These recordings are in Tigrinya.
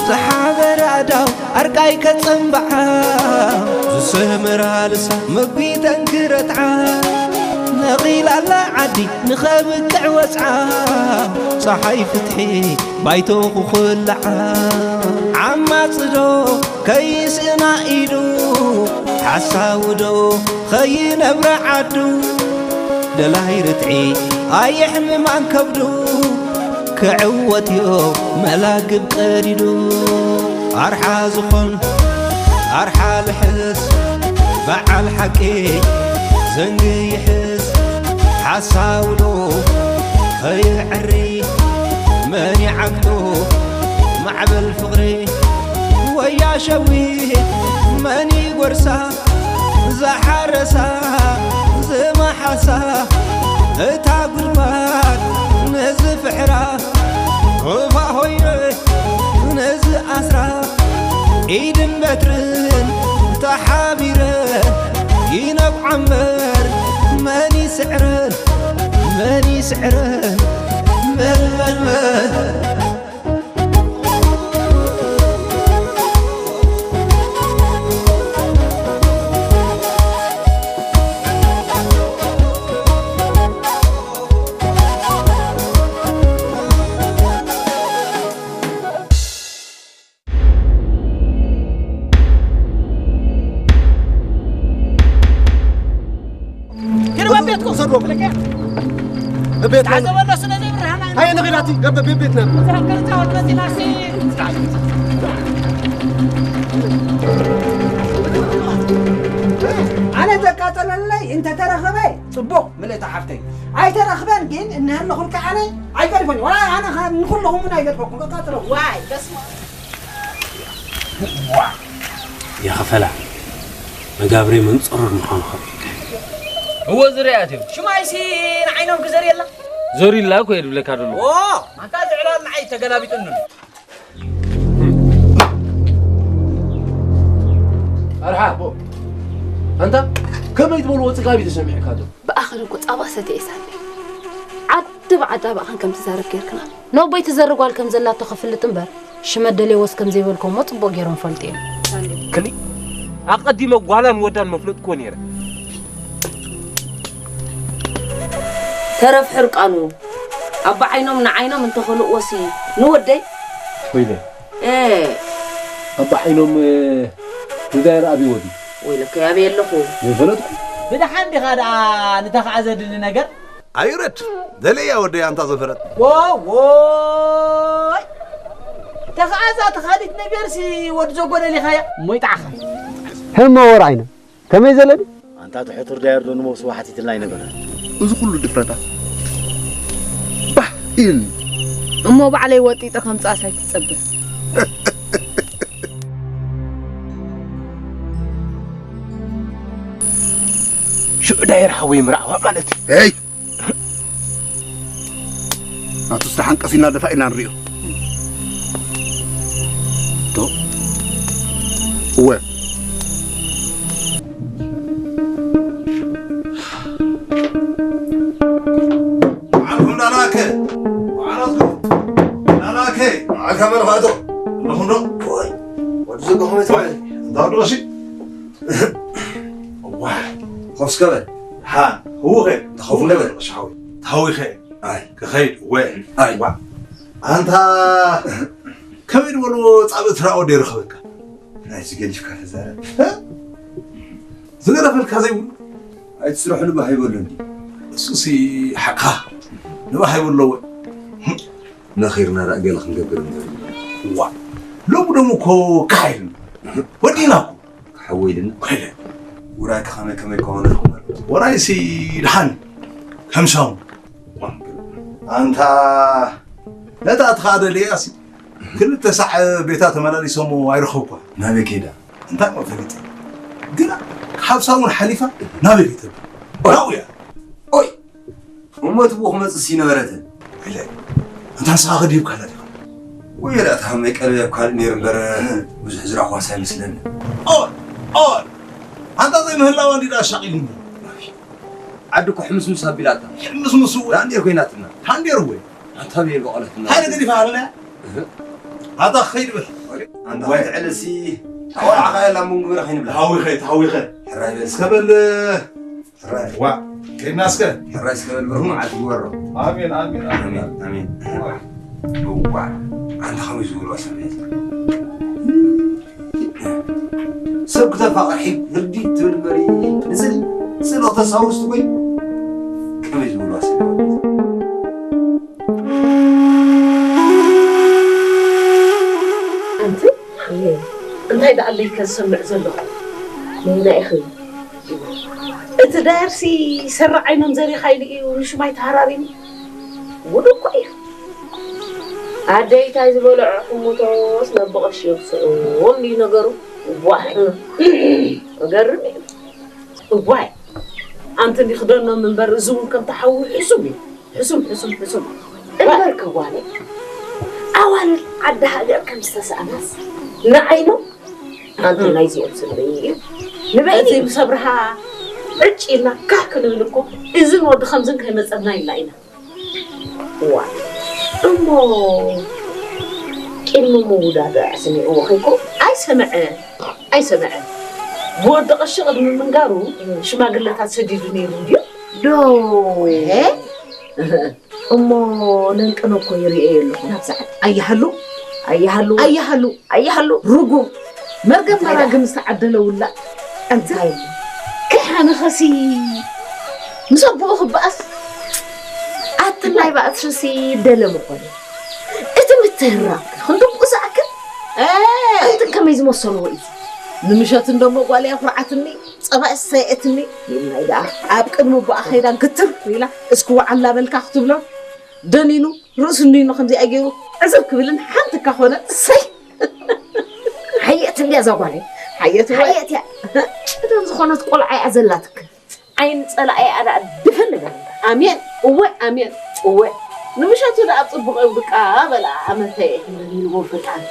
ዝሓበረ ኣዳው ኣርቃይ ከጸንብዓ፣ ዝሰመራ ልሳ መጒተን ክረትዓ፣ ነቒላላ ዓዲ ንኸብቅዕ ወጽዓ፣ ጸሓይ ፍትሒ ባይቶ ክኹልዓ። ዓማጺ ዶ ከይስእና ኢዱ፣ ሓሳዊ ዶ ኸይነብረ ዓዱ፣ ደላይ ርትዒ ኣየሕምማን ከብዱ፣ ክዕወት ዮ መላግብ ቀዲዱ። ኣርሓ ዝኾን ኣርሓ ልሕስ፣ በዓል ሓቂ ዘንጊ ይሕስ፣ ሓሳዊ ዶ ኸይዕሪ መን ይዓግቶ ማዕበል ፍቕሪ፣ ወያ ሸዊት መን ይጎርሳ ዝሓረሳ ዝመሓሳ እታ ጉድጓድ ነዚ ፍሕራ ክፋ ሆይነ ነዚ ኣስራ ኢድን በትርን ተሓቢረ ይነብዓ እምበር መን ይስዕረን መን ይስዕረን መን መን መን ኣነ ዘቃጠለለይ እንተተረኸበ ጽቡቕ ምልእቲ ሓፍተይ። ኣይተረኽበን ግን እንሀለኹልካ ኣነ ኣይገድፎን። ዋላ ኣነ ኸ ንኹልኹም እውን ኣይገድፈኩም። ቀቃጥሎ። ዋይ፣ በስመ ኣብ። ዋ! የኸፈላ። መጋብሬ መንጸሮር ምዃኑ ኸፊልካ። እዎ ዝርያት እዮም። ሽማይሲ ንዓይኖም ክዘርየላ? ዘሪላ እኮ እየ ድብለካ ደሎ። ኦ! ኣንታ ዝዕላል ንዓይ ተገላቢጡኒ። ኣርሓ፣ ኣንታ ከመይ ትበልዎ ጽጋብ እዩ ተሰሚዕካ ዶ? ብኣኽን እኮ ጻባ ሰትየ ይሳኒ። ዓዲ ብዓዲ ኣባእኽን ከም ትዛረብ ጌርክና። ነቦይ ትዘርብ ጓል ከም ዘላቶ ክፍልጥ እምበር፣ ሽመት ደልየዎስ ከም ዘይበልኮሞ ጽቡቕ ጌሮም ፈልጡ እዮም። ክሊ ኣቐዲመ ጓላን ወዳን መፍለጥክዎ ነይረ። ተረፍ ሕርቃኑ። ኣባ ዓይኖም ንዓይኖም እንተኸልእዎሲ ንወደይ? ወይለ። እ። ኣባ ዓይኖም፣ እ፣ ንዳየር ኣብይዎ ድዩ? ወይለከ፣ ኣበይ ኣለኹ? ዘይፈለጥኩ። ብደሓን ዲኻ ደኣ ንተኽኣ ዘድሊ ነገር? ኣይውረድ። ደለያ ወደይ ኣንታ ዘፈረት። ዎ፣ ዎይ። ተኽኣዛ ተኻዲት ነገርሲ ወዲ ዘጎደሊኻያ። እሞ ይጥዓኻ። ህሞ ወር ዓይነ። ከመይ ዘለኒ? ኣንታ እቲ ሕቱር ዳየር ዶ ንመውስቦ ሓቲትልና ኣይነበረን? እዚ ኩሉ ድፍረታ። ባህ ኢልኒ። እሞ ባዕለይ ወጢጠ ከምጽኣስ ኣይትጸበ። ሽዑ ዳየር ሓወይ ምርዓዋ ማለት እዩ። ሄይ! ናቱስ ደሓን ቀስ ኢልና ደፋ ኢልና ንሪኦ። ዶ? እወ። ዓርኩም ዳላከ፣ ዓራትኩም ዳላከ። ዓርካ መን ኻቶ? ኣለኹም ዶ? ወይ፣ ወዲ ዘጋኹም የትባዕል። እንታይ ወዲ ቀሺ? እዋ፣ ኮፍ እስከ በል። ሃ፣ ህውኸ፣ ተኸፉ ተኸፉ በል። በል። ቀሺ ሓወይ። ተሃዊኸ። ኣይ። ክኸይድ፣ ወ። ኣይ። ዋ። ኣንታ፣ ከመይ ዝበሎ ጻብእ ትራኦ ደይረኸበካ? ናይዚ ገዲፍካ ተዛረብ። እ? ዝገደፈልካ ዘይብሉ? ኣይትስረሑ ንባህ ይበሉ እንዲ። እሱሲ ሓቅኻ። ንባህ ይበሉ ኣለዎ። ነኺርና ደኣ ገለ ክንገብር እንተኢልና። ዋ። ሎሚ ደሞ እኮ ካሕ ኢልና። ወዲእና እኮ። ክሓዊ ኢልና። ወይለ። ውራይካ ከመይ ከመይ ክኾነልኩም ኣሎ? ወራይሲ ደሓን። ከም ሳሙን። ኣንታ ነታ እትኻ ደልያሲ ክልተ ሳዕ ቤታ ተመላሊሶሞ ኣይረኸብኳ። ናበይ ከይዳ? እንታይ እሞ ፈሊጠ? ግና ካብ ሳሙን ሓሊፋ ናበይ ከይተብል? ናብኡ እያ። ኦይ! እሞ እቲ ብኡ ክመጽእስ ይነበረትን? ኢለ። እንታ ንስኻ ከዲብካላ ዲኻ? ወይ፣ ላ፣ እታ ሃመይ ቀለብ ኣብ ካልእ ነይሩ እምበር፣ ብዙሕ ዝረኣኹዋስ ኣይመስለኒ። ኦይ! ኦይ! ኣንታ ዘይምህላዋ እንዲ ደኣ ኣሻቒሉኒ። ዓዲ እኮ ሕምስምስ ኣቢላታ። ሕምስምስ እወ። ዳንዴር ኮይናትና። ዳንዴር እወ። ኣንታ ብየ በቐለትና። ሓደ ገዲፋ ሃልና። እህ። ኣታ ኸይድ በል። ኣንታ ወይ። ክትዕልሲ፣ ተቆልዓኻ የላ ምን ግብረ ከይንብላ። ተሃዊኸ፣ ተሃዊኸ። ሕራይ በል። እስከ በል። ሕራይ። ዋ፣ ኬድና እስከ። ሕራይ እስከ በል፣ ብሩህ መዓልቲ ይግበሮ። ኣሜን፣ ኣሜን፣ ኣሜን። ኣሜን፣ ኣሜን። ዋ፣ ኣንታ ከመይ ዝበልዋ ሰብ እያ እዚኣ? ሰብ ክተፋቕር ሒብ ህርዲት ትብል እምበር፣ ንስል፣ ስል ክተሳውስ ትኮይ? ከመይ ዝበልዋ ሰብ እያ? ኣንቲ ሓየ፣ እንታይ ደኣ ኣለይ ከዝሰምዕ ዘለኹ? ነይና ኢኺ። እቲ ዳየርሲ ሰራ ዓይኖም ዘሪኻ ኢሉ እዩ ንሽማይ ተሃራሪሙ። ጉድ እኮ እዩ። ኣደይታይ ዝበልዖ ሕሙቶስ ነብቐሽ የብስኦም እዩ ነገሩ። ዋይ፣ እገርም እዩ። እዋይ፣ ኣንቲ እንዲ ክደኖም እምበር፣ እዚ እውን ከም ተሓዊ ሕሱም እዩ። ሕሱም፣ ሕሱም፣ ሕሱም። እምበር ከዋለ፣ ኣዋልድ ዓዲ ሃገር ከም ዝተሰኣናስ፣ ንዓይኖም ኣንቲ ናይዚኦም ስልበይ እዩ። ንበይኒ እቲ ምስ ኣብርሃ ዕጭ ኢልና ካሕ ክንብል እኮ፣ እዝን ወዲ ከምዝን ከይመጸና ኢልና ኢና። እዋ፣ እሞ ቅድሚ ምውዳድ ኣዕስኒዕዎ ኸይኮ? ኣይሰምዐ፣ ኣይሰምዐ። ብወዲ ቀሺ ቅድሚ ምንጋሩ ሽማግለታት ሰዲዱ ነይሩ እንድዩ። ዶ? እ? እሞ ነንቅነ እኮ ይርእየ ኣለኹ ናብ ሰዓት። ኣይሃሉ፣ ኣይሃሉ፣ ኣይሃሉ፣ ኣይሃሉ። ርጉም መርገም እንታይ ደኣ? መራግም ዝተዓደለ ውላድ። እንታይ? እንታይ? ከሓንኸሲ ምስ ኣቦኡ ክበኣስ። ኣቲ ናይ ባእስርሲ ደለ ምኾነ። እቲ ምትህራም ክንዲ ቁሳእክል። እ! ኣንትን ከመይ ዝመሰልዎ እዩ? ንምሸት እንደሞ ጓል እያ ኩርዓትኒ፣ ጸባ እሰየትኒ። ይብላይ ደኣ። ኣብ ቅድሚ ኣቦኣ ኸይዳ ግትር ኢላ፣ እስኪ ወዓላ በልካ ክትብሎ፣ ደኒኑ፣ ርእሱ እንዲኑ ከምዚኣ ገይሩ፣ ዕዝብ ክብልን ሓንቲ እካ ኾነ። እሰይ! ሓየት እንድያ እዛ ጓለይ። ሓየት ወይ? ሓየት እያ። እቶም ዝኾነት ቆልዓ እያ ዘላትክ። ዓይኒ ጸላኢ እያ ደኣ ድፍን ንገር። ኣሜን። እወ፣ ኣሜን። እወ። ንምሸቱ ደኣ ጽቡቕ እዩ ብቃ በላ ኣመተየ። ኢልዎ ፈጣን።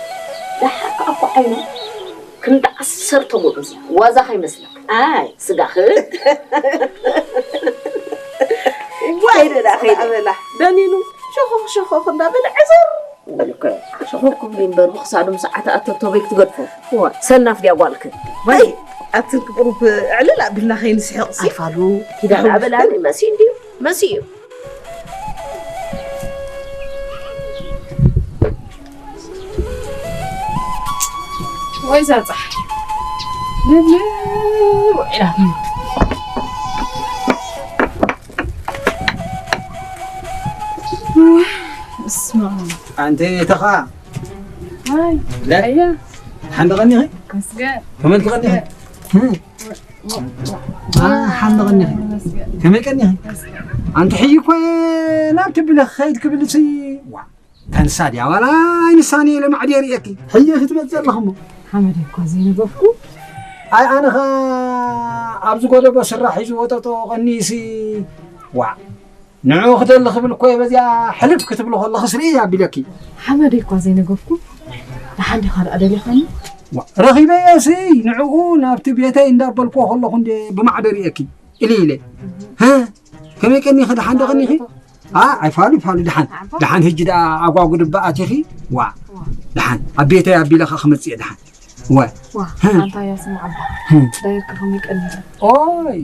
ደሓር ከኣ እኮ ዓይኑ ክንዲ ዓሰርተ ጎበዝ እያ። ዋዛ ከይመስለካ። ኣይ፣ ስጋኺ። ዋይ፣ ደዳ ከይደ። በላ። ደኒኑ ሸኾኽ ሸኾኽ እንዳበለ ዕዝር። በል እኮ፣ ሸኾኽ ክብል እምበር ብኽሳዱ ምስ ዓተ ኣተቶ በይ ክትገድፎ። እዋ፣ ሰናፍ ድያ ጓልክ? ባይ፣ ኣትን ቁሩብ ዕልል ኣቢልና ከይንስሕቕ ሲ። ኣይፋሉ፣ ኪዳን ኣበላኒ መሲ እንድዩ፣ መሲ እዩ። ወይ እዛ ጸሓይ። ልል ውዒላ። እስማ። ኣንቲ ተኻ። ኣይ፣ ለ-፣ ኣያ። ሓንዲ ቀኒኺ? መስገን። ከመይ ትቐኒኺ? መስገን። እ? አ፣ ሓንዲ ቀኒኺ? መስገን። ከመይ ቀኒኺ? መስገን። ኣንቲ ሕይ እኮ ናብቲ ብለ ክኸይድ ክብል ሲ-፣ ዋ፣ ተንሳ ድያ ዋላ ኣይንሳን እየ ለማዕድ የርእየኪ። ሕይ ክትመጽእ ኣለኹ እሞ። ሓመድ እኳ ዘይነገፍኩ። ኣይ፣ ኣነ ኸ ኣብዚ ጎደቦ ስራሕ ሒዙ ወጠጦ ቀኒሲ። ዋ፣ ንዑ ክደሊ ክብል እኮ እየ በዚኣ ሕልፍ ክትብሊ ከለኽስ ርእየ ኣቢለኪ። ሓመደይ እኳ ዘይነገፍኩ፣ ደሓን ዲኻ ደኣ ደሊኻኒ? ዋ፣ ረኺበየሲ ንዕኡ ናብቲ ቤተይ እንዳበልክዎ ከለኹ እንዴ ብማዕዶ ርእየኪ ኢለ ኢለ። ሀ፣ ከመይ ቀኒኺ? ደሓን ዶ ቀኒኺ? ኣ፣ ኣይፋሉ፣ ይፋሉ፣ ደሓን፣ ደሓን፣ ህጂ ደኣ ኣጓጉድባ ኣቲኺ? ዋ፣ ደሓን፣ ኣብ ቤተይ ኣቢለ ኸኣ ክመጽእ እየ፣ ደሓን። ዋ። ዋ፣ ህ። ኣንታ ያስም ዓባ። ህ። ዳይርካ ከመይ ቀኒለ? ኦይ፣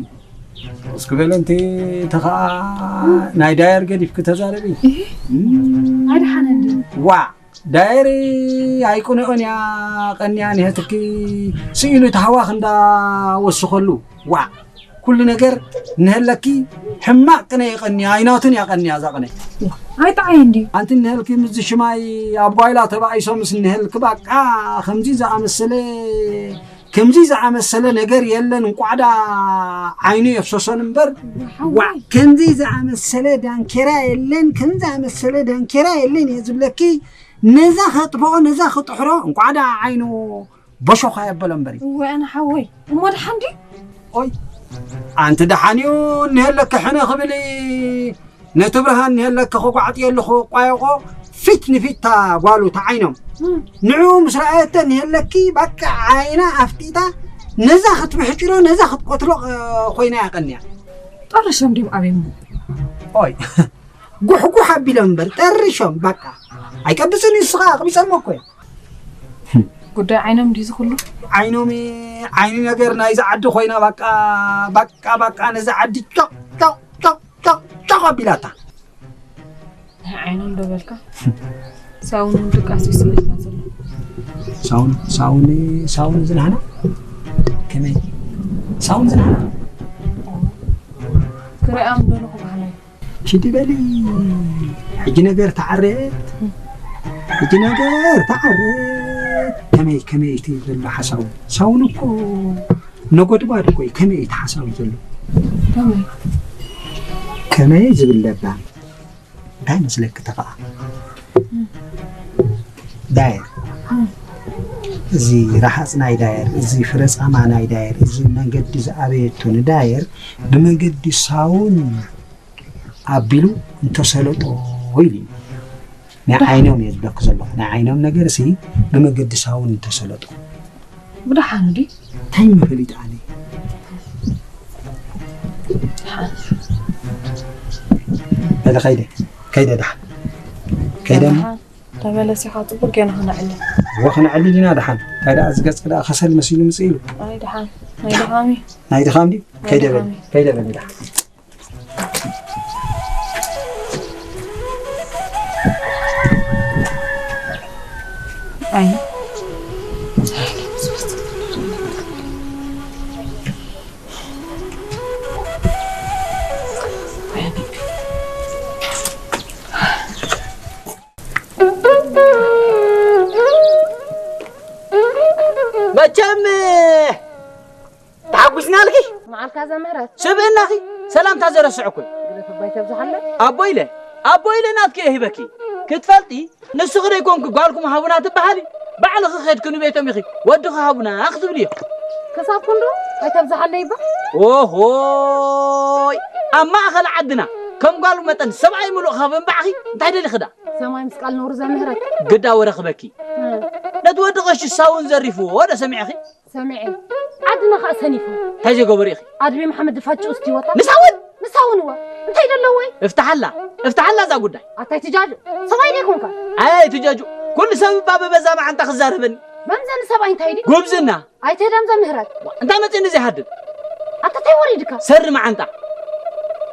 እስኪ በለ፣ እንቲ ተኸኣ ናይ ዳየር ገዲፍኪ ተዛረቢ። እህ? እም። ኣይደሓነ እንዲ። ዋ፣ ዳየር ኣይቅንኦን እያ ቀንያ፣ ንህትኪ ስኢሉ ተሃዋኽ እንዳወስኸሉ። ዋ፣ ኩሉ ነገር ንህለኪ ሕማቅ ቅነ ይቀንያ፣ ኣይናቱን እያ ቀንያ እዛ ቅነ። ኣይጠዓየ እንዲ። ኣንቲ ንህልኪ ምስ ሽማይ ኣብ ጓይላ ተባኢሶ ምስ ንህልኪ፣ በቃ ከምዚ ዝኣመሰለ፣ ከምዚ ዝኣመሰለ ነገር የለን። እንቋዕ ደኣ ዓይኑ የፍሰሶን እምበር። ሓወይ። ዋ፣ ከምዚ ዝኣመሰለ ዳንኬራ የለን፣ ከምዚ ዝኣመሰለ ዳንኬራ የለን እየ ዝብለኪ። ነዛ ከጥፍኦ፣ ነዛ ክጥሕሮ፣ እንቋዕ ደኣ ዓይኑ በሾኻ የበሎ እምበሪ። እወ፣ ኣነ ሓወይ፣ እሞ ደሓን ድዩ? ኦይ፣ ኣንቲ ደሓን እዩ፣ እኒሀለኪ ሕነ ክብል፣ ነቲ ብርሃን እኒሀለኪ ክጓዕጥየሉ ክቋየቆ፣ ፊት ንፊት እታ ጓሉ ተዓይኖም። እም። ንዕኡ ምስ ረኣየቶ እኒሀለኪ፣ በቃ ዓይና ኣፍጢጣ፣ ነዛ ክትብሕጭሮ፣ ነዛ ክትቆትሎ፣ እ፣ ኮይና እያ ቀንያ። ጠርሾም ድዮም ኣበይሞ? ኦይ፣ ጉሕጉሕ ኣቢሎም እምበር፣ ጠርሾም፣ በቃ። ኣይቀብጽን እዩ፣ ንስኻ ኣቕቢጸሞ እኮ እዮም። ጉዳይ ዓይኖም ድዩ ዝኽሉ? ዓይኖም፣ ዓይኒ ነገር ናይዚ ዓዲ ኮይና፣ ባቃ፣ ባቃ፣ ባቃ፣ ነዚ ዓዲ ጨቕ፣ ጨቕ፣ ጨቕ፣ ጨቕ፣ ጨቕ ኣቢላታ። ናይ ዓይኖም ዶ በልካ? ሳውን እውን ድቃስ እዩ ስለ ዘሎ። ሳውን፣ ሳውን፣ ሳውን ዝናህና? ከመይ? ሳውን ዝናህና? ክሪኣም ደለኹ ባህላይ። ኪዲ በሊ። ሕጂ ነገር ተዓርየት። ሕጂ ነገር ተዓርየት። ከመይ፣ ከመይ እቲ ዘሎ ሓሳቡ? ሳውን እኮ ነጎድጓድ እኮ እዩ። ከመይ እቲ ሓሳቡ ዘሎ? ከመይ? ከመይ ዝብል ለባም። እንታይ መስለኪ ተኸኣ? ዳየር። እዚ ረሃፅ ናይ ዳየር፣ እዚ ፍረ ፃማ ናይ ዳየር፣ እዚ መንገዲ ዝኣበየቶ ንዳየር ብመንገዲ ሳውን ኣቢሉ እንተሰለጦ ኢሉ እዩ። ናይ ዓይኖም እየ ዝብለኪ ዘለኹ። ናይ ዓይኖም ነገር ሲ ብመገዲ ሳውን እንተሰለጦ። ብደሓን ድዩ? እንታይ መፈሊጥ ኣነ? በለ ከይደ፣ ከይደ ደሓን። ከይደ እሞ። ደሓን። ተመለስ ኢኻ፣ ጽቡቅ ጌና ክነዕልል። እወ፣ ክነዕልል ኢና ደሓን። እንታይ ደኣ፣ እዚ ገጽ ደኣ ከሰል መሲሉ ምጽእ ኢሉ። ኣይ ደሓን። ናይ ድኻም እዩ። ናይ ድኻም ድዩ? ናይ ከይደ በል፣ ድኻም እዩ። ከይደ በል ደሓን። ኣይ። መቸም ተሓጒስናልኪ። መዓልካ ዘምህረት። ስብእናኺ ሰላምታ ዘረስዕ እኮ እዩ። ግደፍ ኣባይ ተብዝሓለይ። ኣቦ ኢለ፣ ኣቦ ኢለ ናትኪ እየ ሂበኪ። ክትፈልጢ፣ ንስኺ ደይኮንኪ ጓልኩም ሃቡና ትበሃሊ? ባዕልኺ ኸድኪ ንቤቶም ኢኺ፣ ወድኺ ሃቡና ክትብልዮ። ክሳብ ክንዱ ኣይተብዝሓለይ እባ። ኦሆይ፣ ኣብ ማእኸል ዓድና ከም ጓል መጠን ሰብኣይ ምሉእ ካብ እንባዕኺ እንታይ ደሊኺ ደኣ? ሰማይ ምስ ቃል ነውሪ ዘምህረት። ግዳ ወረ ክበኪ። እ። ነቲ ወዲ ቀሺ ሳውን ዘሪፍዎ ዶ ሰሚዕኺ? ሰሚዐ። ዓድና ኸኣ ሰኒፉ። እንታይ ዘይገበሩ ኢኺ? ኣድቤ መሓመድ ድፋጭ ውስጥ ይወጣ። ንሳውን? ንሳውን እዋ። እንታይ ደለዎ? እፍትሓላ። እፍትሓላ እዛ ጉዳይ። ኣታይ ትጃጁ? ሰብኣይ ደይኮንካ? ኣይ ኣይትጃጁ። ኩሉ ሰብ እባ በበዛ መዓንጣ ክዛረበኒ። መምዘኒ ሰብኣይ እንታይ ድዩ? ጉብዝና። ኣይትህደም ዘምህረት። እንታይ መፅእኒ ዘይሃድም? ኣታ እንታይ ወሪድካ? ሰሪ መዓንጣ።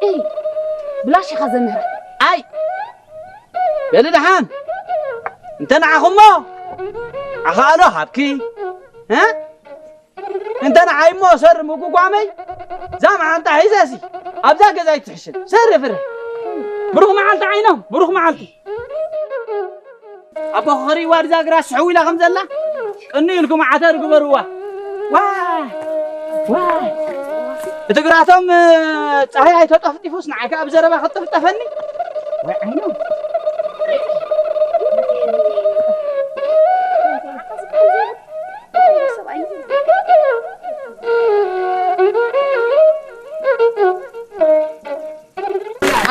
እይ፣ ብላሽ ኢኻ ዘምህረት። ኣይ፣ በሊ ደሓን። እንተ ንዓኹሞ፣ ኣኻእሎ ሃብኪ። እ? እንተ ንዓይሞ ሰሪ ምጉጓመይ፣ እዛ መዓንጣ ሒዘሲ፣ ኣብዛ ገዛ ኣይትሕሽን። ሰሪ ፍረ። ብሩኽ መዓልቲ ዓይኖም፣ ብሩኽ መዓልቲ። ኣቦ ክሪእዋ ድዛ ግራ ስሕው ኢላ ከም ዘላ፣ ቅንይ ኢልኩም ዓተር ግበርዋ። ዋይ፣ ዋይ። እቲ ግራቶም፣ እ፣ ጻህያይ ተጠፍጢፉስ ንዓይ ከኣ ብዘረባ ክትጥፍጠፈኒ? ወይ ዓይኖም።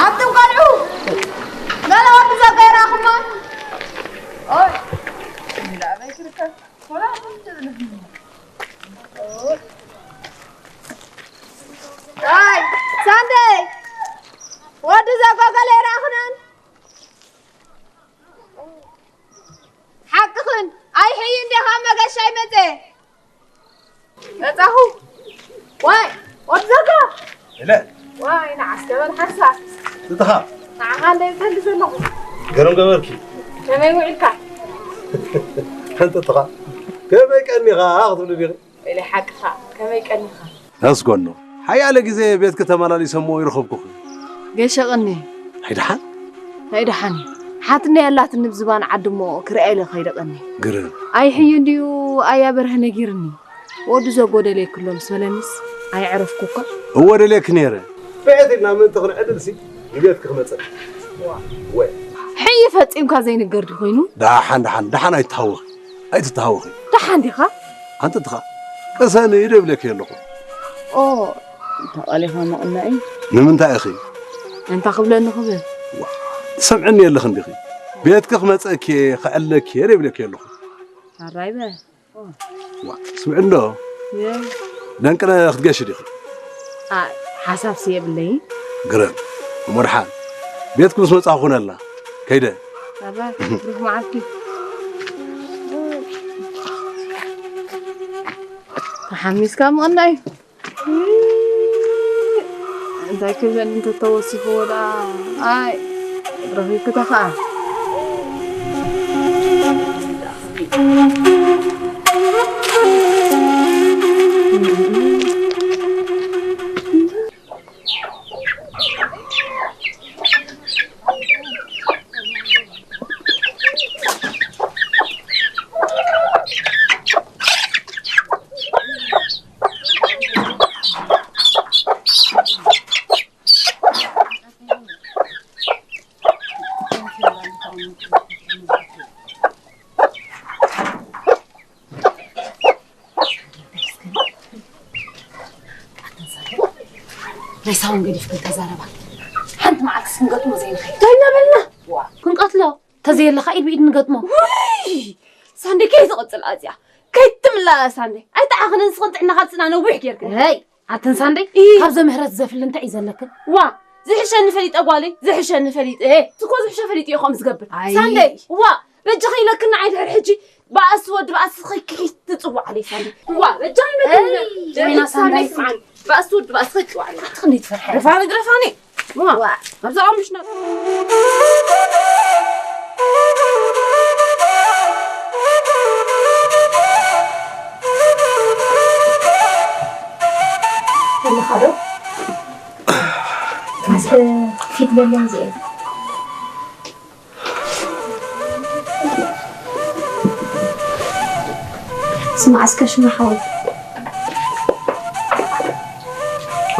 ኣቱም ቆልዑ፣ ገለ ወዲ ዘገይራኹሞ? ኦይ፣ እንዳ ኣበይ ትርከብ? ኮላ ትብል። ኦይ፣ ሳንደይ፣ ወዲ ዘጎ ገለ ይረኣኹናን? ሓቅኽን፣ ኣይሕይ እንዲኻ መገሻ ይመጸ። መጻኹ። ዋይ፣ ወዲ ዘጋ። ኢለ። ዋይ፣ ንዓስ ከበል ሓንሳ። ትጥኻ። ንዓኻ እንደ ይደሊ ዘለኹ። ገረም ገበርኪ። ከመይ ውዒልካ? ሓንቲ ትኻ። ከመይ ቀኒኻ ክትብሊ ዲኺ? ኢለ ሓቅኻ። ከመይ ቀኒኻ? ነስጎኖ። ሓያለ ግዜ ቤትኪ ተመላሊሰ እሞ ይረኸብኩኺ። ገሸ ቀኒ። ናይ ደሓን? ናይ ደሓን እዩ። ሓትነይ ኣላትኒ ብዝባን ዓዲ እሞ ክሪኣ ኢለ ከይደ ቀኒ። ግርም። ኣይሕዩ እንድዩ ኣያ በርሀ ነጊርኒ። ወዲ ዘጎደለ የክሎ ምስ በለኒስ ኣየዕረፍኩ እኳ። እወ ደልየኪ ነይረ። ብዕት ኢልና ምእንቲ ክንዕልልሲ ንቤትኪ ክመጽእ። ወይ። ሕይ ፈጺምካ ዘይንገር ድዩ ኮይኑ? ደሓን፣ ደሓን፣ ደሓን ኣይትተሃወኺ። ኣይትተሃወኺ። ደሓን ዲኻ? ኣንቲ ትኻ። ቅሰኒ ዶ ይብለኪ ኣለኹ። ኦ፣ እንተ ቃሊኻ መቕናኢ። ንምንታይ ኢኺ? እንታ ክብለኒ ክብል። ዋ፣ ትሰምዕኒ የለኽን ዲኺ? ቤትኪ ክመጸኪ፣ ከዕለኪ ዶ ይብለኪ ኣለኹ። ኣራይ በ። ዋ፣ ስምዒ እንዶ። የ። ደንቅነ ክትገሺ ዲኺ? ኣይ፣ ሓሳብሲ የብለይን። ግርም። እሞ ደሓን። ቤትኪ ምስ መጻኹ ኩነልና። ከይደ። ኣባ፣ ብሩኽ መዓልቲ። ሓሚስካ ምቕናይ። እንታይ ክብለኒ እንተተወሲኽዎ ደኣ? ኣይ፣ ረኺብክታ ኸዓ። ናይ ሳውን ገዲፍክን ተዛረባ። ሓንቲ መዓልቲ ክንገጥሞ ዘይንኸይድ። እንታይ እናበልና? ዋ። ክንቀትሎ። ተዘየለኻ ኢድ ብኢድ ንገጥሞ። ውይ! ሳንዴ ከይትቕጽል ኣዚኣ። ከይትምላእ ሳንዴ። ኣይተዓኽንን ስኽን ጥዕናኻ ጽና ነዊሕ ጌርክን። ሄይ! ኣትን ሳንዴ፣ ኢ። ካብ ዘምህረት ዘፍሊ እንታይ እዩ ዘለክን? ዋ! ዝሕሸኒ ፈሊጠ ጓለይ፣ ዝሕሸኒ ፈሊጠ። እኮ ዝሕሸ ፈሊጠ እዩ ከምኡ ዝገብር። ኣይ። ሳንዴ! ዋ! በጃኺ ኢለክን ንዓይ ድሕሪ ሕጂ ባእሲ ወዲ ባእሲ ኸይክሒት ትጽዋዕ ለይ ሳንዴ። ዋ! በጃኺ ኢለክን። ኤይ! ወይና ሳንዴ ሳንዴ። ስምዓኒ። ባእሲ ወዲ ባእሲ ኸይጽዋዕ ለይ። ኣቲ ክንደይ ትፈርሒ? ግረፋኒ፣ ግረፋኒ። ዋ! ዋ! ኣብዛ ቀምሽና። ኣለኻ ዶ? ፊት በለን እዚኤን። ስማዕ እስከ ሽማ ሓወይ።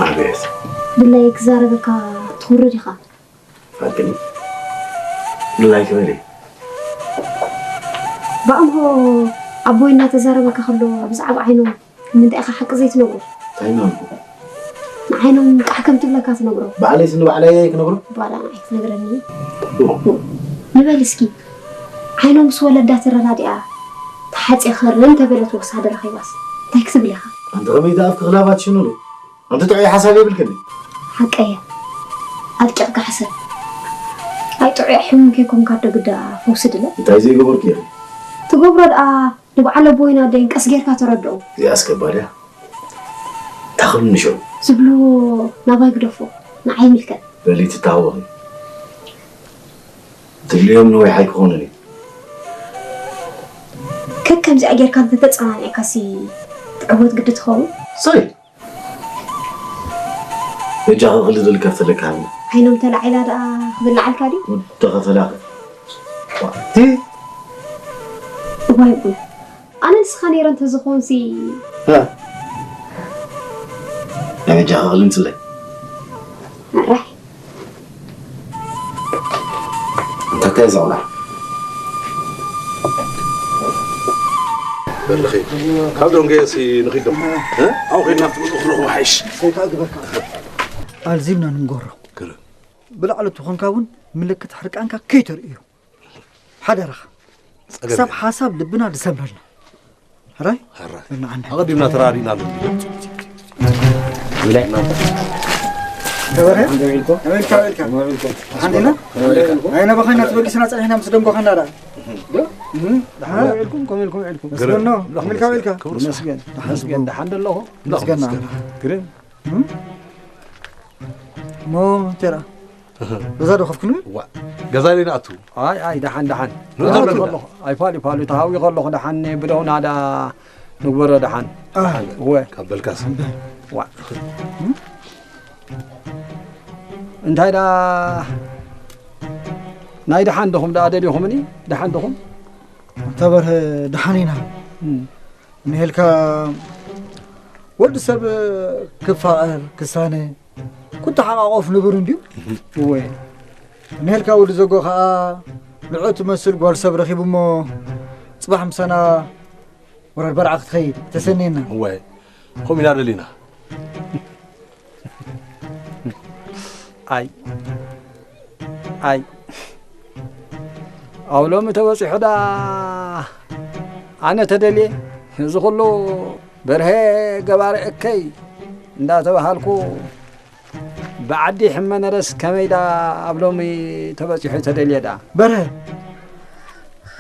ኣቤት። ድላይ ክዛረበካ ትኹሪ ዲኻ? ሓቂ ድዩ? ድላይ ክበል እዩ። ብኣምሆ ኣቦይ እናተዛረበካ ከሎ ብዛዕባ ዓይኖም ንምንታይ ኢኻ ሓቂ ዘይትነግሮ? እንታይ እናበልኩ? ንዓይኖም ቃሕ ከም ትብለካ ትነግሮ። ባዕለይስ ንባዕለይ ኣይክነግሮ? ባላ ኣይትነግረኒ። ንበል እስኪ፣ ዓይኖም ምስ ወለዳ ተረዳዲኣ ተሓጽየ ክርን ተበለት ወሳደ ረኺባስ እንታይ ክትብል ኢኻ? ኣንቲ ከመይ ደኣ ኣብኪ ክላባት ሽኑሉ? ኣንቲ ጥዑይ ሓሳብ የብልክን። ሓቀየ። ኣድቂቕካ ሕሰብ። ኣይ ጥዑይ ሕሙም ከይኮንካ ዶ ግዳ ፈውሲ ድለ? እንታይ ዘይገበርኩ ኢኺ? ትገብሮ ደኣ ንበዓል ኣቦይን ኣደይን ቀስ ጌርካ ተረድኦም። እዚኣስ ከባድ እያ። ታኸሉ ንሸው። ዝብልዎ ናባይ ግደፎ፣ ንዓይ ይምልከት። በሊ ትታወኺ። ትብልዮም ነዊሕ ኣይክኾኑን እዩ። ከከምዚኣ ጌርካ እንተተጸናኒዕካሲ ትዕወት ግዲ ትኸውን። ሶሪ። በጃኺ ክልተ ልከፍለካ ሃብኒ። ዓይኖም ተላዒላ ደኣ ክብል ንዓልካ ድዩ? ወዲ ከፈላኺ። ዋ፣ እቲ እዋይ ቡን። ኣነ ንስኻ ነይረ እንተዝኾንሲ። ሃ። ናይ በጃኺ ክልንጽለይ። ኣራሕ። እንታይ እንታይ ዘቕላዕ? በል ንኸይድ። ካብ ደንገየሲ ንኺድ ዶ? እ? ኣብኡ ኸይድና ክትመጡ ክረኽቦ ሓይሽ። ኣልዚብና ንንገሮ። ግርም። ብላዕሊ ተኾንካ እውን ምልክት ሕርቃንካ ከይተርእዮ። ሓደራኻ። ጸገም ክሳብ የለን። ሓሳብ ልብና ዝሰምረልና። ሕራይ? ሕራይ። ንዓና። ኣቐዲምና ተራዲእና ኣሎ። ብላይ። ተበርሀ? ከመይ ኢልካ? ከመይ ኢልካ? ሓንዲና? ኣይነበኻና ተበጊስና ጸኒሕና ምስ ደንጎኻና ደኣ። ዶ? እም፣ ደሓን። ከመይ ኢልኩም? ከመይ ኢልኩም? ኢልኩም። መስገን ነው። ግርም። ከመይ ኢልካ? ክብሩ ይስፋ። መስገን። ክብሩ ይስፋ። መስገን። ደሓን ደለኹ? መስገን። ግርም። እም? እሞ እንቴራ። ገዛ ዶ ከፍክኑ? ዋ፣ ገዛ ደይ ንኣቱ። ኣይ፣ ኣይ፣ ደሓን፣ ደሓን። ንእቶ ተሃዊ ኣለና። ከለኹ፣ ኣይ፣ ፋሊ፣ ፋሊ፣ ተሃዊ ከለኹ ደሓን ብደው ናዳ ንግበሮ ደሓን። አ፣ ደሓን። እወ። ካብ በልካስ። ዋ። እንታይ ዳ ናይ ደሓን ዲኹም ደኣ ደሊኹምኒ? ደሓን ዲኹም? ተበርሀ ደሓን ኢና። እም። ንሄልካ ወዲ ሰብ ክፋቐር፣ ክሳነ፣ ክተሓቓቖፍ ንቡር እንድዩ። እወ። ንሄልካ ወዲ ዘጎ ኸኣ ንዑ ትመስል ጓል ሰብ ረኺቡ እሞ ጽባሕ ምሳና ወራድ በርዓ ክትኸይድ ተሰንየና። እወ። ከምኡ ኢና ደሊና። ኣይ፣ ኣይ። ኣብ ሎሚ ተበጺሑ ዳ ኣነ ተደልየ፣ እዚ ኩሉ በርሀ ገባሪ እከይ እንዳተባሃልኩ ብዓዲ ሕመ ነረስ ከመይ ዳ ኣብ ሎሚ ተበጺሑ ተደልየ ዳ? በርሀ፣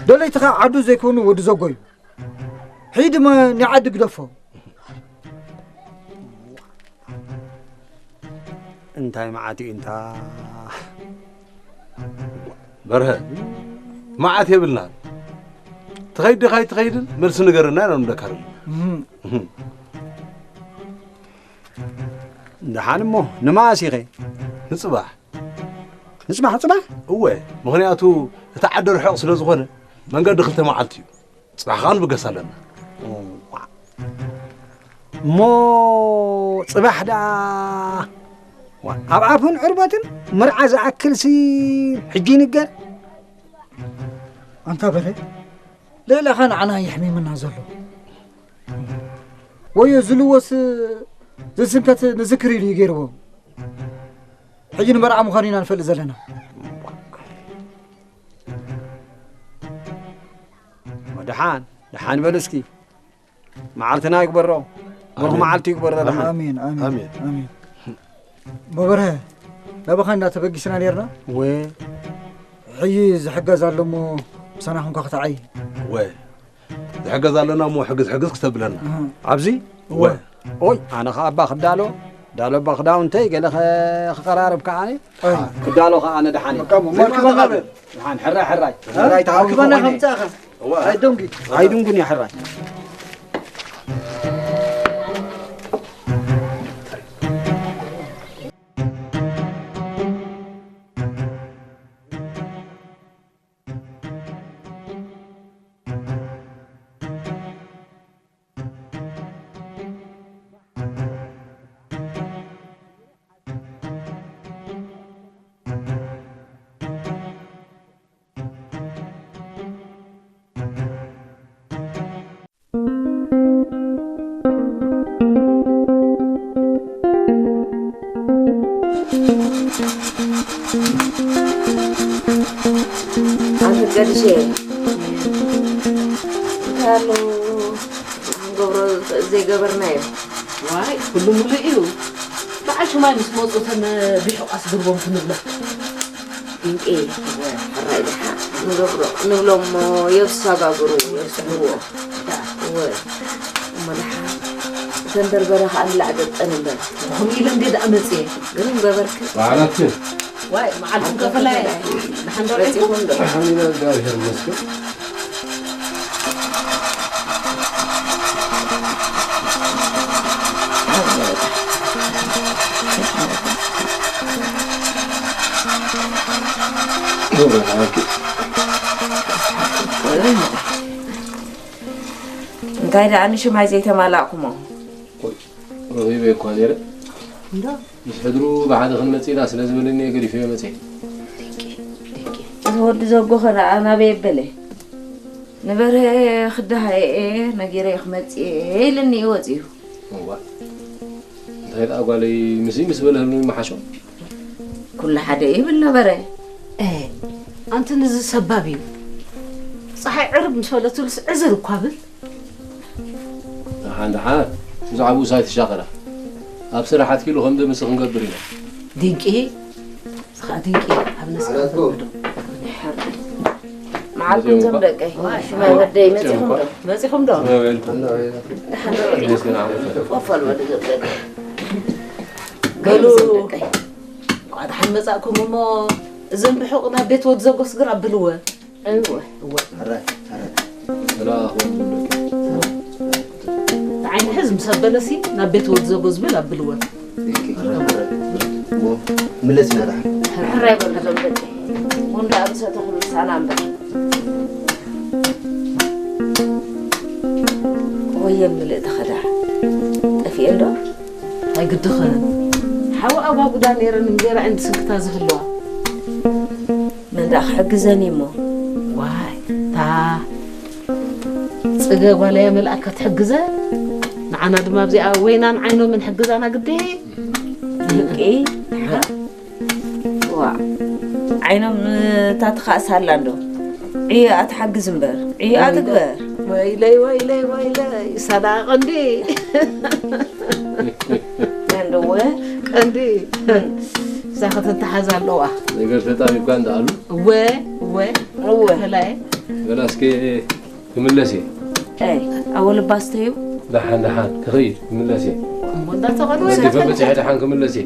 ደለይትኻ ዓዱ ዘይኮኑ ወዲ ዘጎዩ። ሒድ እሞ ንዓዲ ግደፎ። እንታይ መዓት እዩ እንታ? በርሀ፣ መዓት የብልናን። ትኸይድ ዲኻ ኣይትኸይድን መልሲ ንገረና ኢና ንብለካ ዘለና። እም። እም። ደሓን እሞ ንመዓስ ኢኸ? ንጽባሕ። ንጽባሕ፣ ጽባሕ? እወ፣ ምኽንያቱ እቲ ዓዲ ርሑቕ ስለ ዝኾነ መንገዲ ክልተ መዓልቲ እዩ። ጽባሕ ኸኣ ንብገስ ኣለና። እዋ። እሞ ጽባሕ ደኣ ዋ፣ ኣብ ኣፉን ዕርበትን መርዓ ዝኣክልሲ ሕጂ ይንገር? ኣንታ በለ፣ ልዕለኻ ንዓና የሕሚምና ዘሎ። ወዮ ዝልዎስ ዝስንከት ንዝክር ኢሉ እዩ ገይርዎ። ሕጂ ንመርዓ ምዃኑ ኢና ንፈልጥ ዘለና። ደሓን፣ ደሓን በል እስኪ። መዓልትና ይግበሮ። ብሩኽ ኣሜን። መዓልቲ ይግበሮ ደሓን። ኣሜን፣ ኣሜን፣ ኣሜን። ኣሜን። መበርሀ፣ ናባኻ እንዳተበጊስና ኔርና። ወ- ሕጂ ዝሕገዝ ኣሎ እሞ ምሳና ኹንካ ክትዓይ። ወ- ዝሕገዝ ኣለና እሞ ሕግዝ ሕግዝ ክተብለና። እህ። ኣብዚ? ወ- ኦይ፣ ኣነ ኸኣ እባ ክዳሎ፣ ዳሎ እባ ክዳውንተይ፣ ገለ ኸ-፣ ክቐራርብ ከኣ ኣነ። ኣይ። ክዳሎ ኸኣ ኣነ ደሓን እየ። በቃ፣ እሞ መርኪባ ኸኣ በል። ደሓን፣ ሕራይ፣ ሕራይ። ሕራይ ተሃዊኹ መርኪባና ኮይነ። ከምጻእኻ። እዋ። ኣይደንጉ። ኣይድንጉን እየ፣ ሕራይ። ኣንተ ቀድሼ፣ እንታይ ኣሎ ክንገብሮ ዘይገበርናዮ? ዋይ፣ ኩሉ ሙሉእ እዩ። በዓል ሽማይ ምስ መጹ እተን ቢሑቕ ኣስግርቦም ክንብላ። ድንቂ፣ ሕራይ ደሓ ንገብሮ፣ ንብሎም እሞ የብሳጋግሩ፣ የብስሕዎ። እወ፣ እሞ ደሓ እተን በርበረ ኸኣ ንላዕ ገጠን እምበር። ከምኡ ኢለ እንዴ ደኣ መጽየ። ግን ገበርክ። በዓላችን። ዋይ፣ መዓልኩም ከፈላይ። ደሓን ዶ መጺኹም ዶ? ሓሚና እግዚኣብሔር ይመስገን። እንታይ ደኣ ንሽማይ ዘይተማላእኩሞ? ቆይ፣ ረኺበ እኳ ነይረ። እንዶ? ምስ ሕድሩ ብሓደ ክንመጽእ ኢና ስለ ዝበለኒ እየ ገዲፈዮ መጽየ። ድንቂ፣ ድንቂ። እዚ ወዲ ዘጎኸ ደኣ ናበይ ኣበለ? ንበርሀ ክደሃየ እየ ነጊረዮ ክመጽእ እየ ኢልኒ እዩ ወጺኡ። እዋ። እንታይ ደኣ ጓለይ፣ ምስዚ ምስ በለህሉ ይመሓሾ? ኩሉ ሓደ ይብል ነበረ። እ፣ ኣንቲ ንዚ ሰባብ እዩ። ጸሓይ ዕርብ ምስ በለትሉስ ዕዝር እኳ ብል። ደሓን ደሓን፣ ብዛዕባኡ ሳይትሻቐላ። ኣብ ስራሕ ኣትኪሉ ከም ደምስ ክንገብር ኢና። ድንቂ፣ እዚ ኸኣ ድንቂ፣ ኣብ ነስካ ዓለትኩም። ተወልዶ። መዓልኩም ዞም ደቀይ፣ ሽማይ ወደይ መጺኹም ዶ? መጺኹም ዶ? ደሓን ዶ? ይመስገን ዓመት። ቆፈል ወዲ ዞም ደቀይ። በሉ፣ ዞም ደቀይ። እንኳዕ ደሓን መጻእኩም እሞ፣ እዘን ብሑቕ ናብ ቤት ወዲ ዘጎስ ግር ኣብልወ። እወ። እወ። ሕራይ፣ ሕራይ። ሰላም። ተዓይኒ ሕዝ ምስ ኣበለሲ ናብ ቤት ወዲ ዘጎ ዝብል ኣብልወ። እሞ ምለስ ኢና ደሓን። ሕራይ በሉ ዞም ደቂ። ወንዶ ኣብ ሰተኹም ምሳና እምበር። ወየ ምልእቲ ኸዳ። ጠፊኤን ዶ? ኣይግድኽን። ሓዊ ኣጓጉዳ ነይረን እንጌራ ዕንዲ ስንክታ ዝህልዋ። መን ደኣ ክሕግዘን እሞ? ዋይ፣ እታ ጽገ ጓለያ መልኣካ ትሕግዘ፣ ንዓና ድማ ኣብዚኣ ወይናን ዓይኖምን ሕግዛና ግዲ። ድንቂ። ዋ፣ ዓይኖም እታ ትኻእስ ኣላ እንዶ። ዕዮ ኣትሓግዝ እምበር፣ ዕዮ ኣትግበር። ወይለይ፣ ወይለይ፣ ወይለይ፣ ሳዳ ቀንዲ። ቀንዲ እወ። ቀንዲ። እዛ ከተተሓዝ ኣለዋ። ነገር ተጣቢብካ እንዳ ኣሉ። እወ፣ እወ። እወ። ከላይ። በላ እስከ ክምለስ እየ። ኤ፣ ኣወል ባስተዩ? ደሓን፣ ደሓን፣ ክኸይድ፣ ክምለስ እየ። እሞ እንዳተቐልወ ወዲፈ በጺሐ ደሓን ክምለስ እየ።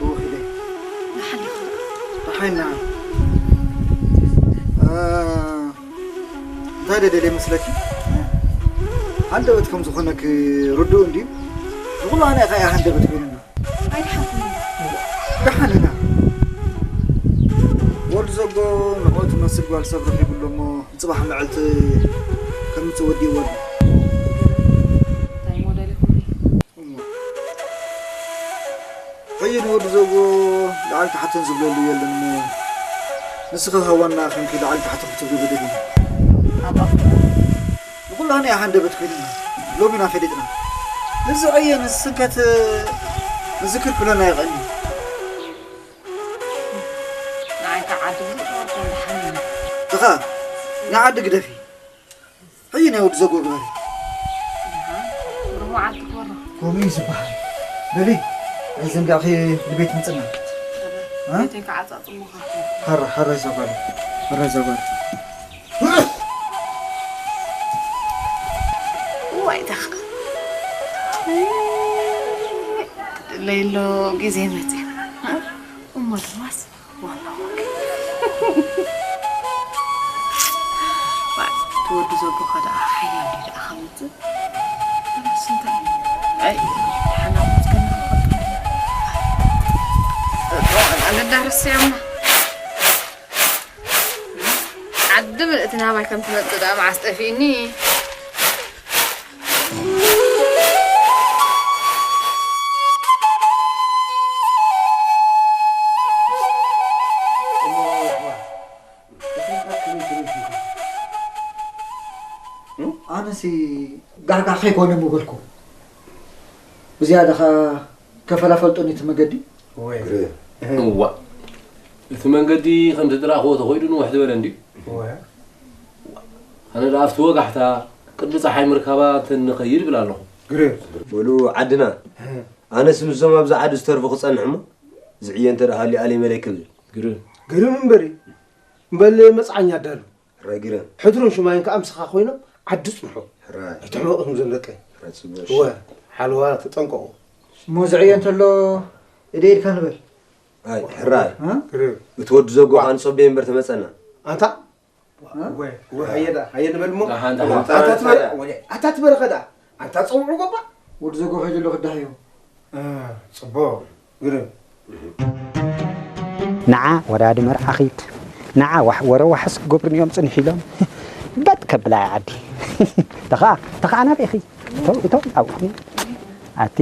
እወ፣ ኪደ። ንሓሊኻ። ደሓን ኢና። እ፣ እንታይ ደደልየ መስለኪ? ሃንደበት ከም ዝኾነኪ ርዱእ እንድዩ። ንኹሉ ኣነ ኢኻ እያ ሃንደበት ኮይንና። ኣይደሓንኩን። ደሓን ኢና። ወዲ ዘጎ ንዕኡ ትመስል ጓል ሰብ ረኺቡ ኣሎ እሞ፣ ንጽባሕ መዓልቲ ከም እትወድእዎ ኣሎ። እንታይ ሞዴል ይኹን? እሞ፣ ሕጂ ንወዲ ዘጎ ላዕሊ ታሕትን ዝብለሉ የለን እሞ፣ ንስኺ ሃዋና ከምኪ ላዕሊ ታሕቲ ክትብሊ ግድን እዩ። ኣብ ኣፍ ንኹላህና እያ ሃንደበት ኮይንና። ሎሚ ኢና ፈሊጥና። ንዚ ዕየ ንስንከት ንዝክር ክብለና ይኽእል እዩ። ንዓይ ከዓ ዓዲ ብዙሕ ወርዶ እንዳሓሚና። እኻ፣ ንዓዲ ግደፊ። ሕጂ ናይ ወዲ ዘጎ ግበሪ። እሃ፣ ብሩህ መዓልቲ ክበሮ። ከምኡ እዩ ዝበሃል። በሊ፣ ኣይዘንጋእኺ ንቤት ምጽና። እ? ቤተይ ከዓ ጻጽሙኻ። ሓራ፣ ሓራ ይዛ ጓል። ሓራ ይዛ ጓል። እዋይ፣ ደኻ። ለይሎ ግዜ መጽዩ። እሞ ድማስ ዋላ ወርቂ። ዋይ፣ እቲ ወዲ ዘቦኻ ደኣ ሓያል ድዩ ደኣ ከምጽእ? ንሱ እንታይ እዩ? ኣይ፣ ደሓን ኣብ ምስጋና ክቐጥል። ኣገዳ ረስያምና። ዓዲ ምልእቲ ናባይ ከም ትመጽእ ደኣ መዓስ ጠፊእኒ? ኣነሲ ጋሕጋሕ ከይኮነ ምበልኩ። ብዝያዳ ኸ ከፈላፈልጦ ነቲ መገዲ? እወ። እዋ። እቲ መንገዲ ከም ዝተደራእኽዎ ተኾይዱ ንውሕ ዝበለ እንድዩ። እወ። ኣነ ደኣ ኣብቲ ወጋሕታ ቅዲ ጸሓይ ምርካባ እንተ ንኸይድ እብል ኣለኹ። ግርም። በሉ ዓድና። እህ። ኣነስ ምስዞም ኣብዛ ዓዲ ዝተርፉ ክጸንሕ እሞ፣ ዝዕየ እንተ ደኣ ሃልዩ ኣለይ መለይ ክብል። ግርም። ግርም እምበሪ። እምበል መጽዓኛ ኣዳሉ። ሕራይ ግረም። ሕድሮን ሽማይን ከኣ ምሳኻ ኮይኖም ዓዲ ጽንሑ። ሕራይ። ኣይትሕመቑ እዞም ደቀይ። ሕራይ ጽቡቕ። እወ፣ ሓለዋ ተጠንቀቑ። እሞ ዝዕዮ እንተሎ እደ ኢድካ ንበል። ኣይ፣ ሕራይ። እ? ግረም። እቲ ወዲ ዘጎ ዋ። ከኣ ንጸበዮ እምበር ተመጸና። ኣንታ? እ? እወ፣ እወ፣ ሃየ ደኣ፣ ሃየ ንበል እሞ። ደሓን፣ ደሓን። ኣታ ትበረ-፣ ኣታ ትበረኸ ደኣ። ኣንታ ጸውዑ ጎባ? ወዲ ዘጎ ከይዱ ኣሎ ክዳሃዮ። እ፣ ጽቡቕ። ግርም። ንዓ ወራዲ መርዓ ኺድ፣ ንዓ ዋሕ-፣ ወረ ዋሕስ ክገብሩኒ እዮም ጽንሕ ኢሎም። በጥ ከብላ እያ ዓዲ። ተኸኣ፣ ተኸኣ ናበይ ኢኺ? እቶ፣ እቶ፣ ኣብኡ። ኣቲ፣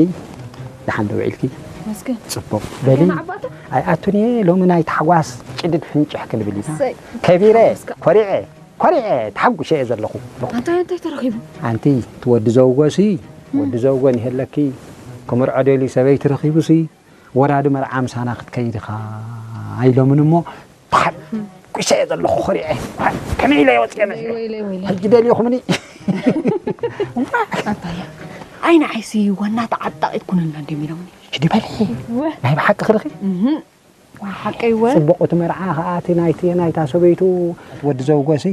ደሓን ዶ ውዒልኪ? መስገን። ጽቡቕ። በሊ። ገና ዓባታ? ኣይኣቱን እየ፣ ሎሚ ናይ ታሕጓስ ጭድድ ፍንጭሕ ክንብል ኢና። እሰይ። ከቢረ፣ ታሕጓስካ። ኮሪዐ። ኮሪዐ ተሓጉሸ እየ ዘለኹ። ኣንታይ ኣንታይ ተረኺቡ? ኣንቲ እቲ ወዲ ዘውጎሲ፣ እም። ወዲ ዘውጎ እንሄለኪ፣ ክምርዖ ደልዩ ሰበይቲ ረኺቡሲ፣ ወራዲ መርዓ ምሳና ክትከይድ ኢኻ ኢሎምን እሞ፣ ተሓ-፣ እም። ተሓጒሰ እየ ዘለኹ፣ ኮሪዐ። ከመይ ኢለ እየ ወፂአ መፂአ? ሕጂ ደልኹምኒ? ኣባያ፣ ኣይ ንዓይሲ ዋና ተዓጣቒት ኩነና እንዲም ኢሎምኒ። ሽዲ በልሒ። ናይ ብሓቂ ክልኺ? ሓቀይ ወ ጽቡቕ እቲ መርዓ ኸኣ እቲ ናይቲ ናይታ ሰበይቱ ወዲ ዘውጎሲ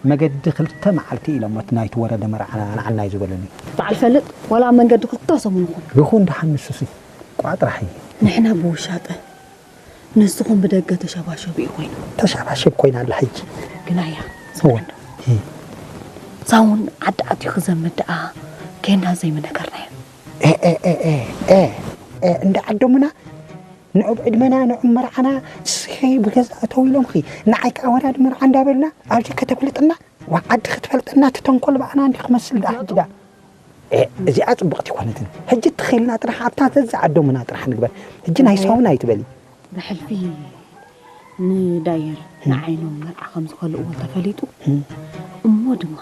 መገዲ ክልተ መዓልቲ ኢሎሞ እቲ ናይቲ ወረደ መርዓ ንዓና እዩ ዝበሉኒ። በዓል ፈልጥ ዋላ ኣብ መንገዲ ክልተ ሰሙን ይኹን። ይኹን ደሓን ንሱሲ ቋጥራሕ እዩ። ንሕና ብውሻጠ ንስኹም ብደገ ተሸባሸቡ እዩ ኮይኑ። ተሸባሸብ ኮይና ኣላ ሕጂ። ግናያ እወ። እዛ እውን ዓዲ ኣትዩ ክዘምት ደኣ ኬና ዘይምነገርናዮ። እንዳ ዓዶምና ንዑብ ዕድመና ንዑብ መርዓና ስኺ ብገዛ እተው ኢሎምኺ ንዓይ ከዓ ወራዲ መርዓ እንዳበልና ኣብዚ ከተፍልጥና ዋ ዓዲ ክትፈልጥና እቲ ተንኮል ባዕና እንዲ ክመስል ዳ ሕጂ ዳ እዚኣ ፅቡቕቲ ይኮነትን ሕጂ ትኽልና ጥራሕ ኣብታ ተዛ ዓዶምና ጥራሕ ንግበር ሕጂ ናይ ሳውን ኣይትበሊ ብሕልፊ ንዳየር ንዓይኖም መርዓ ከም ዝኸልእዎ ተፈሊጡ እሞ ድማ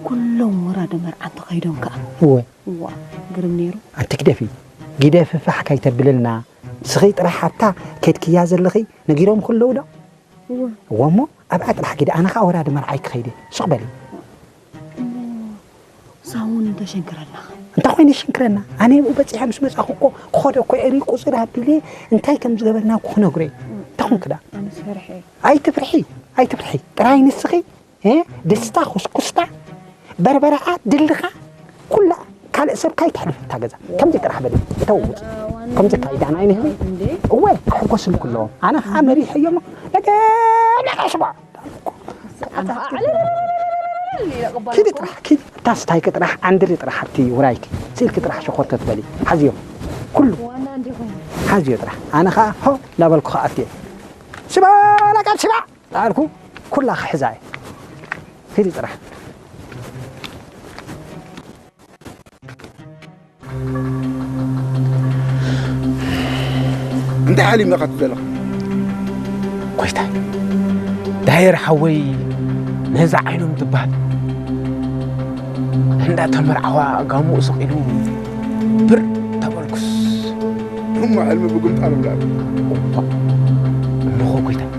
ኩሎም ወራደ መርዓ እንተኸይዶም ከኣ እወ እዋ ግርም ነይሩ ኣንቲ ግደፊ ግደፊ ፋሕ ከይተብልልና ስኺ ጥራሕ ኣብታ ከድክያ ዘለኺ ነጊሮም ክለዉ ዶ እወ እሞ ኣብኣ ጥራሕ ኪዲ ኣነ ኸኣ ወራደ መርዓ ኣይክኸይድ እየ ስቕ በሊ ሳውን እንተሸንክረና እንታይ ኮይኑ ይሽንክረና ኣነ ብኡ በፂሐ ምስ መፃኹ እኮ ክኸዶ እኮ እየ ቁፅር ኣቢለ እንታይ ከም ዝገበርና እኮ ክነግሮ እየ እንታይ ኮንክ ዳ ኣነስ ፈርሐ እየ ኣይትፍርሒ ኣይትፍርሒ ጥራይ ንስኺ ደስታ ኩስኩስታ በርበረኣ ድልኻ ኩላ ካልእ ሰብ ካይተሕልፍ እታ ገዛ ከምዚ ጥራሕ በሊ እተውውፅ ከምዚ ካይዳና ኣይንህቢ እወ ክሕጎስልኩ ኣለዎም ኣነ ከዓ መሪሐ እዮሞ ነገ ሽባ ኪዲ ጥራሕ ኪዲ እታ ስታይኪ ጥራሕ ዓንድሪ ጥራሕ ኣብቲ ውራይኪ ስኢልኪ ጥራሕ ሸኾርተት በሊ ሓዝዮ ኩሉ ሓዝዮ ጥራሕ ኣነ ከዓ ሆ እንዳበልኩ ከዓ ኣትየ ሽባ ላቃብ ሽባ ዳኣልኩ ኩላ ክሕዛ እየ ኪዲ ጥራሕ እንታይ ሓሊምካ ትብለኻ? ጎይታይ ዳየር ሓወይ ነዛ ዓይኖም ትበሃል እንዳተመርዓዋ ጋሙኡ ሰቒሉ ብር ተበልኩስ እሞ ሕልሚ ብጉምጣ ምብላዕ እንሆ ጎይታይ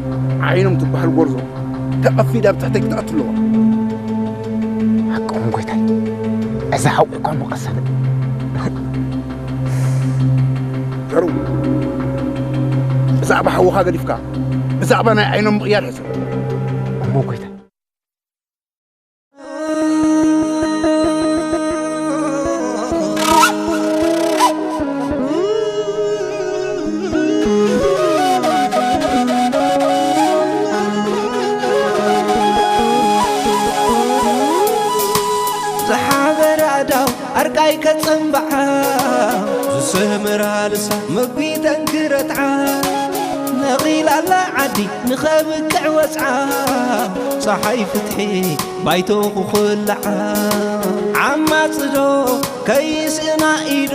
ዓይኖም ትበሃል ጎርዞ ተቐፊዳ ኣብ ትሕተይ ክትኣቱ ኣለዋ ሓቅኹም ጎይታይ እዛ ሓቂ እኳ እሞ ቀሰነ ተሩ ብዛዕባ ሓውኻ ገዲፍካ ብዛዕባ ናይ ዓይኖም ምቕያር ሕሰብ እሞ ጎይታይ ዝሓበረ ኣዳው ኣርቃይ ከጸንብዓ ዝሰመራ ልሳ ምግቢ ተንክረትዓ ነቒላላ ዓዲ ንኸብቅዕ ወጽዓ ፀሓይ ፍትሒ ባይቶ ክኹልዓ ዓማፅዶ ከይስእና ኢዱ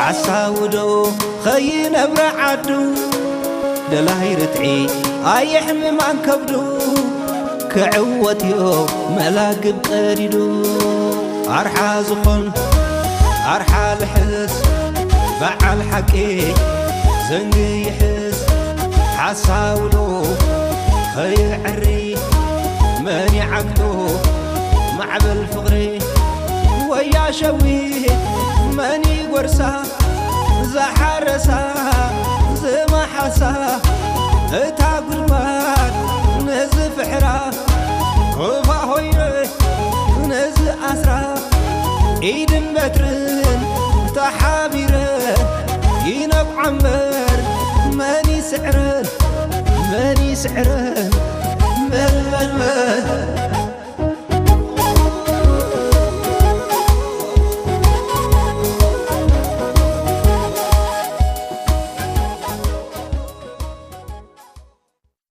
ሓሳውዶ ኸይነብረ ዓዱ ደላይ ርትዒ ኣየሕምማን ከብዱ ክዕወትዮ መላግብ ቀዲዱ ኣርሓ ዝኾን ኣርሓ ልሕስ በዓል ሓቂ ዘንጊ ይሕስ ሓሳውዶ ኸይዕሪ መን ይዓግቶ ማዕበል ፍቕሪ ወያ ሸዊት መን ይጎርሳ ዝሓረሳ ዝመሓሳ እታ ጉድጓድ ነዚ ፍሕራ ክፋ ሆይረ ነዚ ኣስራ ኢድን በትርን ተሓቢረ ይነብዓ እምበር መን ይስዕረን መን ይስዕረን መን መን መን